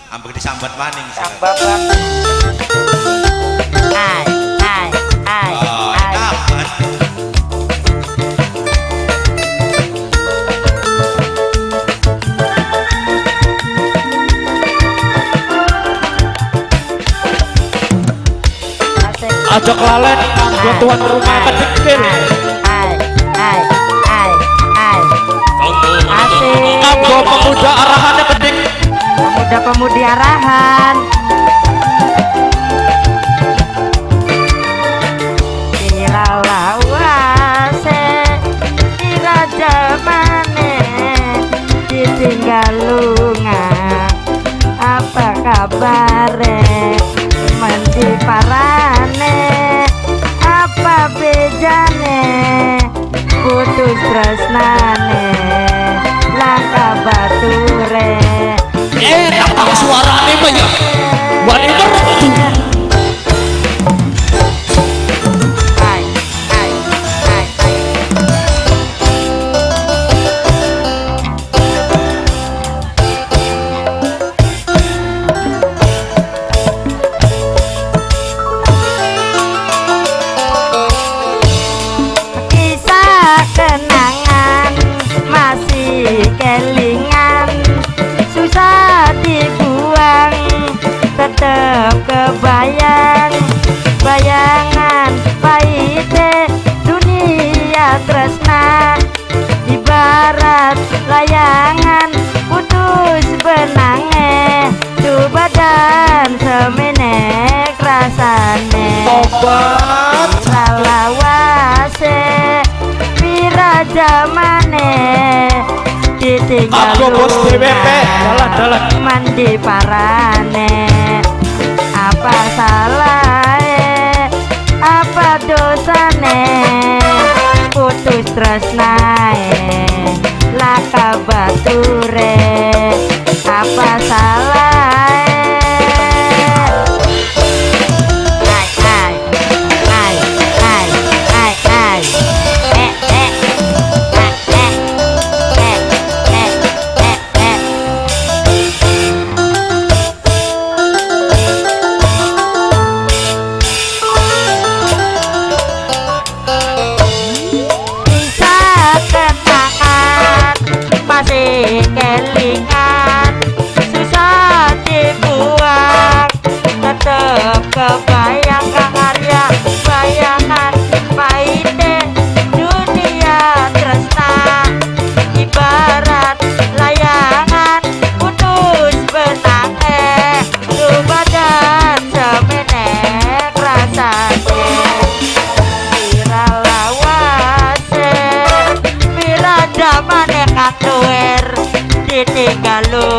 Ambek disambat maning sih. Kang Bambang. Ai ai ai Oh, ai. Kapan? Asik. Aja kelalen kanggo tuan rumah kedikil. Ai ai ai ai. Asik. Kanggo pemuda arahannya kedik. Pemuda-pemudi arahan. Dilalawase dirajamane ditinggal lunga apa kabare mendi parane apa bejane putus tresnane langkah bature. Tak tahu suarane mah ya. Wani merdu. Ai ai ai ai. Kisah kenangan masih kelingan, susah dibuang, tetep kebayang bayangan pahite dunia tresna, ibarat layangan putus benange, badan semenek rasane. Tobat. Lalawase pirajamane ditinggal Kanggo bos DWP dalan-dalan. Mandi parane apa salah apa dosane putus tresnae laka bature apa salah. Ai ai ai ai ai ai eh eh ah, eh eh eh eh eh. Kisah kenangan masih kelingan, susah dibuang, tetep kebayang Kang Arya bayangan pahite dunia tresna, ibarat layangan putus benange, badan semenek rasane. Pira lawase pira jamane katuer ditinggal.